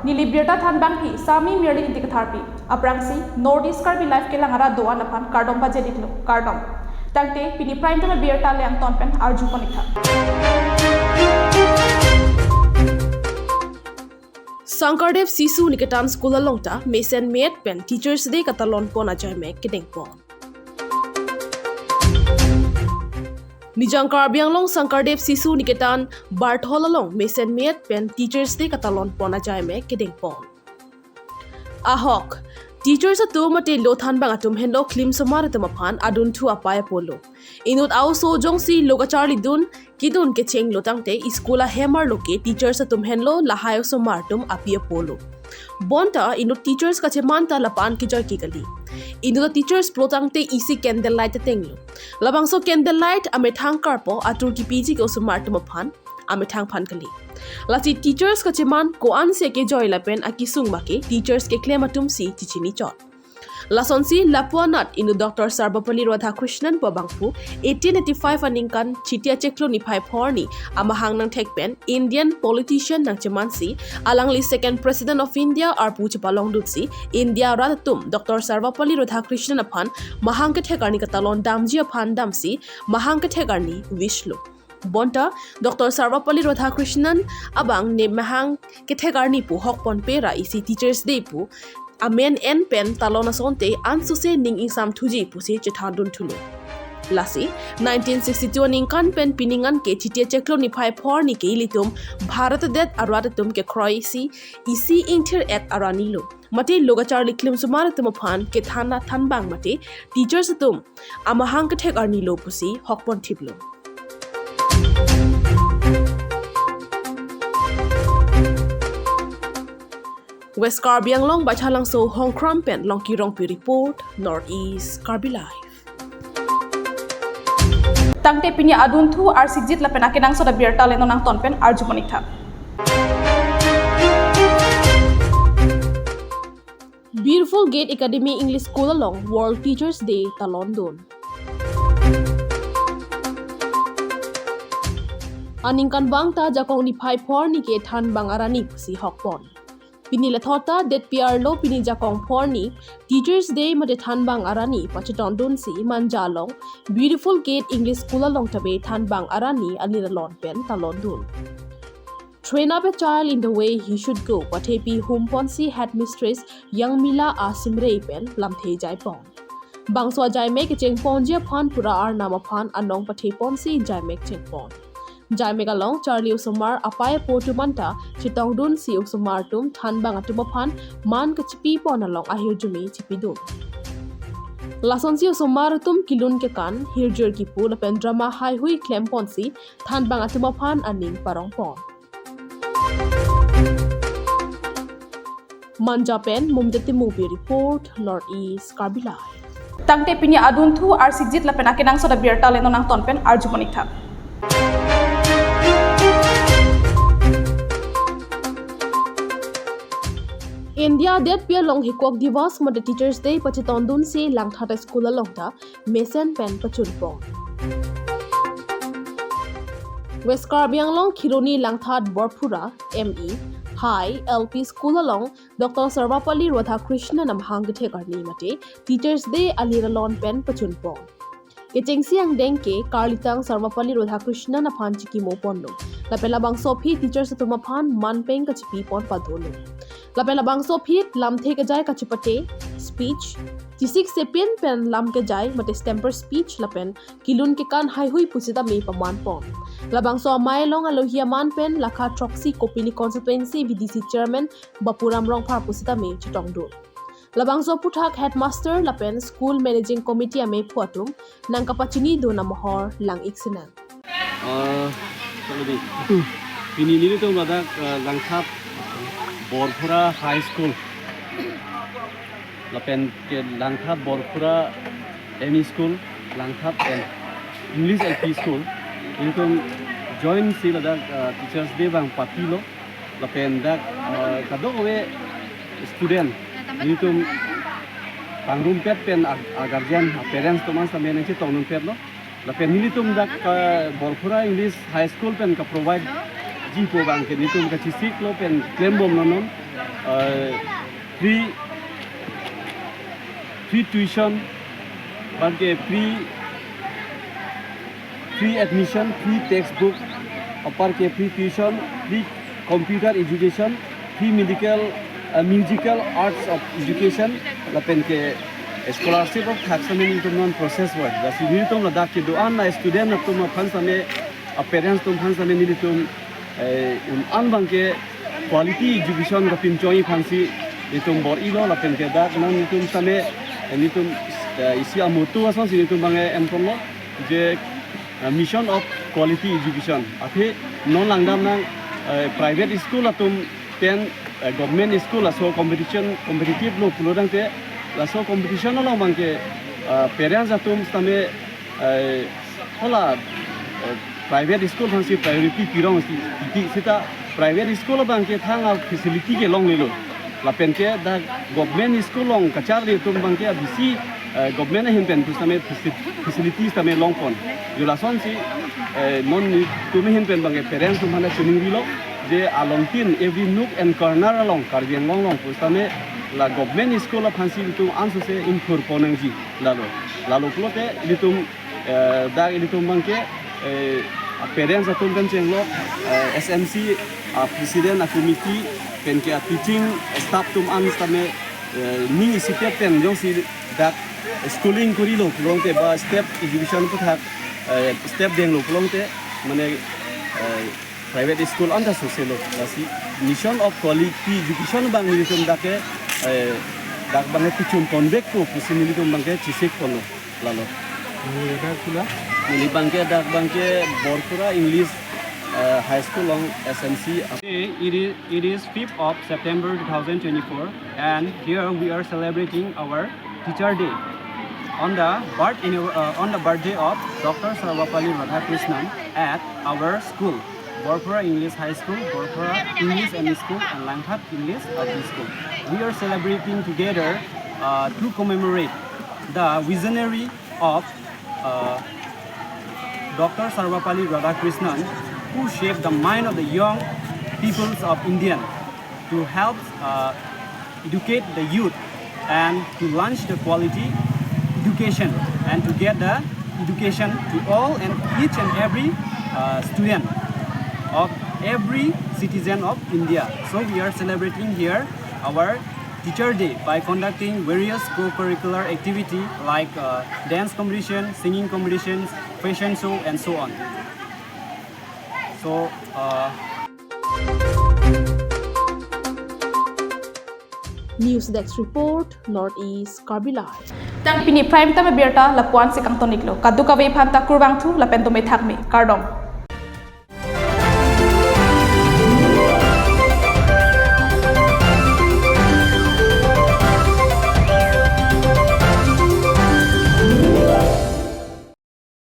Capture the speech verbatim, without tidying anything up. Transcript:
Neli birta thanbangpi Sami Mirlin Ingti Katharpi. Aphrangsi North East Karbi Live kelang arat do-an aphan kardom pajir-iklo, kardom. Tangte pini Prime Time birta le angton pen arjupon-iktha. Sankardev Sishu Niketan School along ta mesen me-et pen Teachers Day katalon pon ajaimek kedengpon. Nijang Karbi Anglong Sankardev Sishu Niketan Barthol along mesen me-et pen Teachers Day katalon pon ajaimek kedengpon. Ahok, teachers atum mate lo thanbang atum henlo klim osomar atum aphan adunthu apai apolo. Inut a-oso jongsi lo kacharlidun kedun kechenglo tangte school ahem arlo ke teachers atum henlo lahai osomar atum api apolo. Bonta inut teachers kacheman ta lapu-an kejoi ke kali. Inut teachers pulo tangte isi candle light atenglo. Labangso candle light amethang karpo atur kipiji ke osomar atum aphan amethang aphan kali. Lasi teachers kacheman ko-ansi kejoi lapen akesung abangke teachers keklem atumsi chechini chot. Lasonsi lapu anat inut Doctor Sarvepalli Radhakrishnan pu abangphu eighteen eighty-five aningkan Chiti achiklo niphai phongo arni amahang nangthek pen Indian politician nangchemansi alangli Second President of India arpu chepalongdunsi India arat atum Doctor Sarvepalli Radhakrishnan aphan mahang kethek arni katalon damji aphan damsi mahang kethek arni wish lo. Bonta Doctor Sarvepalli Radhakrishnan abang ne mahang kethek arni pu hokpon pe ra isi Teachers Day pu amen en pen talon asonte ansose ning ingsam thuji pusi chethandun thulo. Lasi nineteen sixty-two aningkan pen pining anke Chiti achiklo niphai phongo arni ke ilitum Bharat adet arat atum kekroisi isi ingthir-et arni lo. Mate lo kacharli klim osomar atum aphan kethan athanbang mate teachers atum amahang kethek arni lo pusi hokpon thiplo. West Karbi Anglong Baithalangso Hongkram pen Longki Rongpi report, North East Karbi Live. Tangte pini adunthu arsikjit lapen akenangsot abirta le non angton pen arjupon-iktha. Beautiful Gate Academy English School along World Teachers Day talondun. Aningkanvang ta jakong niphai phongo arni ke thanbang arni pusi hokpon. Pini lethot ta detpi arlo pini jakong phongo arni Teachers Day mate thanbang arni pachetongdunsi Manja along Beautiful Gate English School along ta be thanbang arni alir alon pen talondun. Train up a child in the way he should go, pathepi humponsi headmistress Yangmila Asimrei pen lamthe jaipon. Bangso ajaimek kechengponji aphan pura arnam aphan anong patheponsi jaimek chengpon. Jaimek along charli osomar apai apo atum anta chetongdunsi osomar atum thanbang atum aphan man kachipipon along ahirjume chipidun. Lasonsi osomar atum kelun kekan, hirjir kipu lapen drama haihui klemponsi thanbang atum aphan aning parongpon. Manja pen Mumde Timungpi report, North East Karbi Live. Tangte pini adunthu arsikjit lapen akenangsot abirta le non angton pen arjupon-iktha. India detpi along Hikok Divas mate Teachers Day pachetongdunsi Langthat School along ta mesen pen pachunpon. West Karbi Anglong Kheroni Langthat Borphura M E High L P School along Doctor Sarvepalli Radhakrishnan amahang kethek arni mate Teachers Day alir alon pen pachunpon. Kechengsi angdeng ke karlitang Sarvepalli Radhakrishnan aphan chikimoponlo. Lapen labangso aphi teachers atum aphan manpeng kachipipon padolo. Lapen labangso aphi lamthe kejai kachipate, speech, chesik sepin pen lam kejai mate stamper speech lapen kelun kekan haihui pusitame pamanpon. Labangso amei along alohi aman pen lakha throksi Kopili constituency V D C chairman Bapuram Rongphar pusitame chetongdun. Labangso aphuthak headmaster lapen school managing committee amephu atum nangkapachinidun amohor lang-ik sinang. Ah, kalau di. Pini nelitum ladak, ah, Langthat Borphura High School. Lapen ke Langthat Borphura M E School, Langthat and English L P School. Nelitum jointsi ladak, ah, Teachers Day abang patilo. Lapen dak, ah, kadokave student nelitum pangrumpet pen ag-, a-guardian, a-parents atum an same nangchetongdunpetlo. Lapen nelitum dak, ah, Borphura English High School pen ka-provide ji pu abangke nelitum kachesiklo pen klembomlo non. uh, free free tuition, bangke free free admission, free textbook, apar ke free tuition, free computer education, free medical, uh, musical arts of education, lapen ke scholarship of tax sitame nelitum non process voi. Lasi nelitum ladak kedo-an a student atum aphan sitame, a parents atum aphan sitame nelitum, eh, un-an bangke quality education kapinchongji aphansi nelitum bor-ilo, lapen ke dak non nelitum sitame, eh, nelitum, eh, isi a motto asonsi nelitum bangke enponlo je, eh, mission of quality education. Athe non langdamnang, eh, private school atum pen, eh, government school laso competition, competitive lo pulo tangte, laso competition along bangke, eh, parents atum sitame, eh, hala, eh, private school aphansi priority pirong si, iti seta private school abangke thang a facility ke longlelo. Lapen ke dak government school along kacharli atum bangke abisi, eh, government ahin pen pusitame faci-, facilities tame longpon. Jo lasonsi, eh, non nelitum ahin pen bangke parents atum aphan chiningrilo je alongtin every nook and corner along Karbi Anglong along pusitame la government school aphansi nelitum ansose inkhur pon nangji lalo. Lalo pulote nelitum, eh, dak nelitum bangke, eh, parents atum pen chenglok, eh, S M C, ah, president a committee, pen ke a teaching staff atum an sitame, eh, ning isipet pen jongsi dak schooling korilo pulote ba step education aputhak, eh, step denglo pulote mane, eh, private school anta soselo. Lasi mission of quality education abang nelitum dak ke, eh, dak bangke kechum ponvekpo pusi nelitum bangke chesik ponlo lalo. Neli dak school a? Neli bangke dak bangke Borpura English, eh, High School along S M C. Today, it is, it is fifth of September two thousand twenty-four, and here we are celebrating our Teacher Day on the birth, uh, on the birthday of Doctor Sarvepalli Radhakrishnan at our school, Borpura English High School, Borpura English M E School, and Langphat English L P School. We are celebrating together, uh, to commemorate the visionary of, uh, Doctor Sarvepalli Radhakrishnan, who shaped the mind of the young peoples of India to help, uh, educate the youth and to launch the quality education and to get the education to all and each and every, uh, student of every citizen of India. So we are celebrating here our Teacher Day by conducting various co-curricular activity like, uh, dance competition, singing competitions, fashion show, and so on. So, uh, News Desk Report, North East Karbi Live. Tang pini Prime Time abirta lapu-ansi kangtoniklo. Kadokave aphanta kurvangthu lapen dome thakme. Kardom.